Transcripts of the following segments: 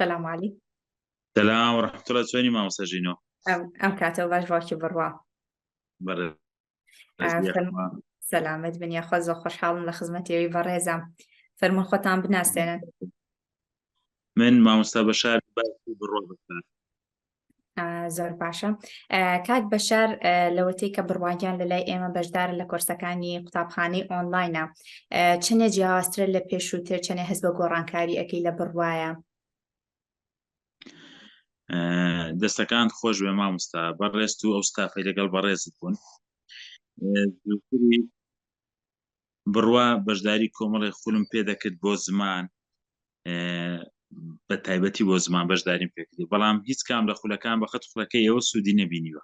سلام علیکم. سلام و رحمة الله چۆنی مامۆستا ژینۆ؟ ئەم کاتەوە باش باوکی بڕوا. بەڕێز سەلامەت بن یاخوا زۆر خۆشحاڵم لە خزمەتی ئەوی بەڕێزم فەرموون خۆتان بناسێنن. من مامۆستا بەشار باسی بڕوا بەشار. زۆر باشە کاک بەشار لەوەتەی کە بڕواگیان لە لای ئێمە بەشدارە لە کۆرسەکانی قوتابخانەی ئۆنلاینە چەنێ جیاوازترە لە پێشووتر چەنێ هەست بە گۆڕانکاری ئەەکەی لە بڕواە دەستەکان خۆش بێ مامۆستا بەڕێزت و ئەو ستافەی لەگەڵ بەڕێزت بوون زووتری بڕوا بەشداری کۆمەڵی خولم پێ دەکرد بۆ زمان بە تایبەتی بۆ زمان بەشداریم پێکرد بەڵام هیچ کام لە خولەکان بەخت خولەکەی ئێوە سوودی نەبینیوە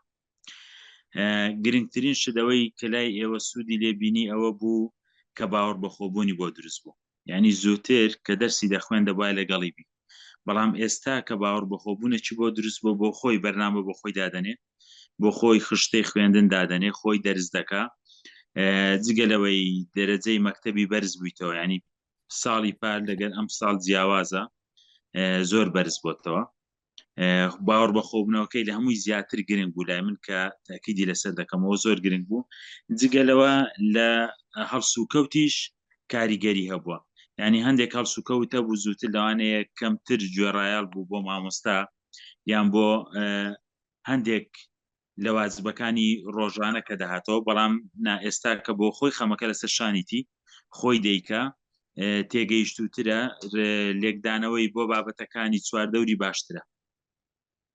گرنگترین شدەوەی کە لای ئێوە سوودی لێبینی ئەوە بوو کە باوەڕ بەخۆبوونی بۆ دروست بوو یانی زووتر کە دەرسی دەخوێند دەبوایە لەگەڵی بی بەڵام ئێستا کە باوەڕ بەخۆبوونێکی بۆ دروست بۆ بۆ خۆی بەرنامە بۆ خۆی دادەنێ بۆ خۆی خشتەی خوێندن دادەنێ خۆی دەرس دەکا جگە لەوەی دەرەجەی مەکتەبی بەرز بوویتەوە ینی ساڵی پار لەگەر ئەم ساڵ جیاوازە زۆر بەرز بۆتەوە باوەڕ بەخۆبوونەوەکەی لە هەمووی زیاتر گرنگ بوو لای من کە تاکیدی لەسەر دەکەمەوە زۆر گرنگ بوو جگە لەوە لە هەڵسوکەوتیش کاریگەری هەبووە یعنی هەندێک هەڵسوکەوت هەبوو زووتر لەوانەیە کەمتر گوێڕایەڵ بوو بۆ مامۆستا یان بۆ هەندێک لە واجبەکانی ڕۆژانە کە دەهاتەوە بەڵام نا ئێستا کە بۆ خۆی خەمەکە لەسەر شانیتی خۆی دەیکا تێگەیشتووترە لێکدانەوەی بۆ بابەتەکانی چواردەوری باشترە.